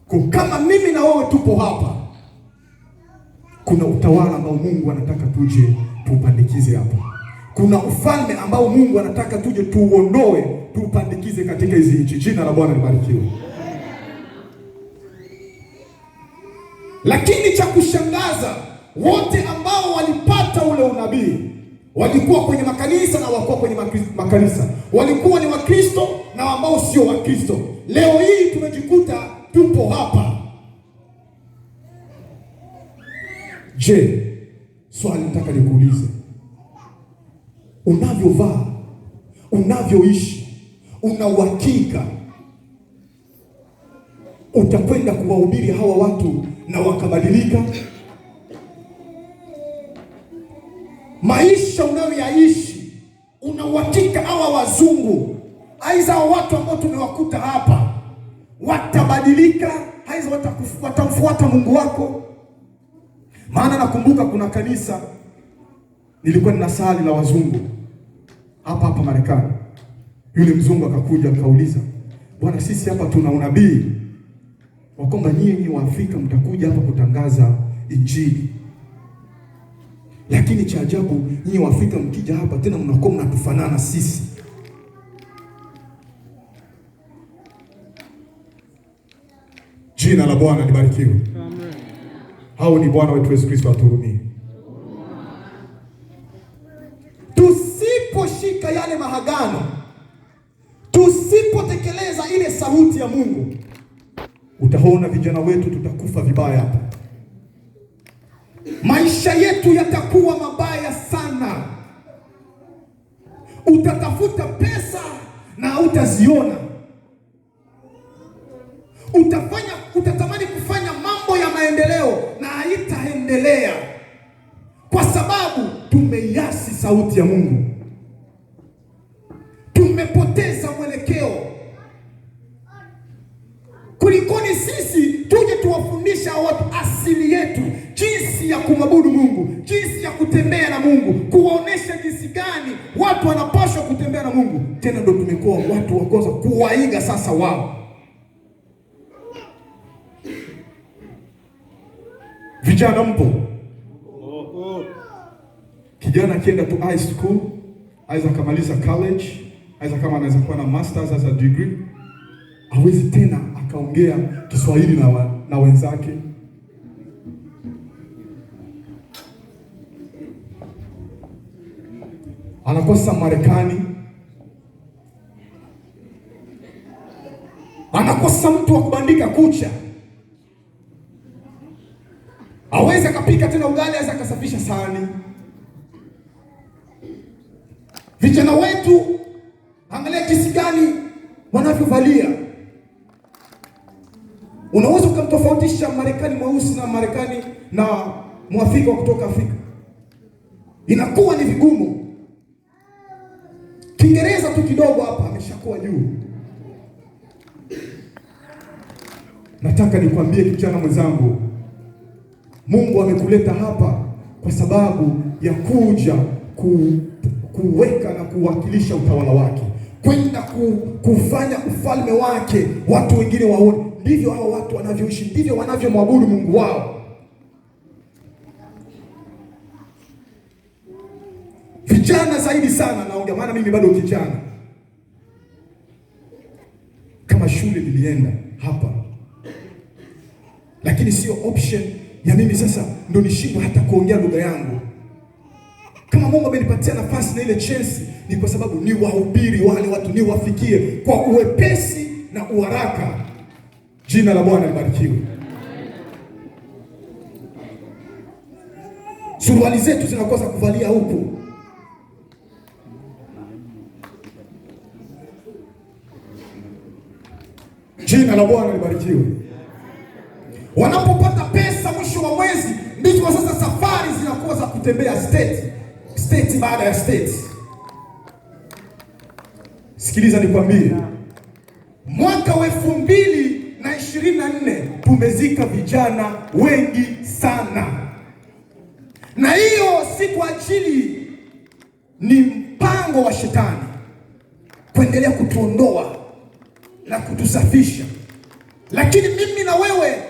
Kwa kama mimi na wewe tupo hapa, kuna utawala ambao Mungu anataka tuje tuupandikize hapa. Kuna ufalme ambao Mungu anataka tuje tuuondoe, tuupandikize katika hizi nchi. Jina la Bwana libarikiwe. Lakini cha kushangaza, wote ambao walipata ule unabii walikuwa kwenye makanisa na wakuwa kwenye makanisa, walikuwa ni Wakristo na ambao sio Wakristo. Leo hii tumejikuta tupo hapa. Je, swali nataka nikuulize, unavyovaa, unavyoishi, una uhakika utakwenda kuwahubiri hawa watu na wakabadilika? Maisha unayoyaishi una uhakika hawa wazungu aiza hawa watu ambao tumewakuta hapa watabadilika, aiza watamfuata Mungu wako? Maana nakumbuka kuna kanisa nilikuwa nina sali la wazungu hapa hapa Marekani. Yule mzungu akakuja akauliza, bwana, sisi hapa tuna unabii wa kwamba nyinyi wa Afrika mtakuja hapa kutangaza Injili, lakini cha ajabu nyinyi wa Afrika mkija hapa tena mnakuwa mnatufanana sisi. Jina la Bwana libarikiwe. Amen. Hao ni Bwana wetu Yesu Kristo atuhurumie. Tusiposhika yale maagano, tusipotekeleza ile sauti ya Mungu, utaona vijana wetu tutakufa vibaya hapa. Maisha yetu yatakuwa mabaya sana. Utatafuta pesa na hautaziona. Utatamani kufanya mambo ya maendeleo na haitaendelea, kwa sababu tumeiasi sauti ya Mungu. Tumepoteza mwelekeo. Kulikoni sisi tuje tuwafundisha watu asili yetu, jinsi ya kumwabudu Mungu, jinsi ya kutembea na Mungu, kuwaonesha jinsi gani watu wanapaswa kutembea na Mungu. Tena ndo tumekuwa watu wa kwanza kuwaiga sasa wao. Vijana mpo? Kijana akienda tu high school, aweza akamaliza college, aweza kama anaweza kuwa na masters as a degree, hawezi tena akaongea Kiswahili na wenzake. Anakosa Marekani, anakosa mtu wa kubandika kucha, hawezi akapika tena ugali, aweza akasafisha sahani. Vijana wetu, angalia jinsi gani wanavyovalia. Unaweza ukamtofautisha Marekani mweusi na Marekani na Mwafrika kutoka Afrika, inakuwa ni vigumu. Kiingereza tu kidogo hapa ameshakuwa juu. Nataka nikwambie kijana mwenzangu, Mungu amekuleta hapa kwa sababu ya kuja kuweka na kuwakilisha utawala wake, kwenda kufanya ufalme wake watu wengine waone. Ndivyo hao watu wanavyoishi, ndivyo wanavyomwabudu Mungu wao. Vijana zaidi sana naongea, maana mimi bado kijana. Kama shule nilienda hapa, lakini sio option ya mimi sasa ndo nishindwe hata kuongea lugha yangu. Kama Mungu amenipatia nafasi na ile chance, ni kwa sababu ni wahubiri wale watu, niwafikie kwa uwepesi na uharaka. Jina la Bwana libarikiwe. Suruali zetu zinakosa kuvalia huku. Jina la Bwana libarikiwe. Wanapopata pesa mwisho wa mwezi, ndipo sasa safari zinakuwa za kutembea state, state baada ya state. Sikiliza nikwambie, mwaka wa 2024 tumezika vijana wengi sana, na hiyo si kwa ajili, ni mpango wa shetani kuendelea kutuondoa na kutusafisha. Lakini mimi na wewe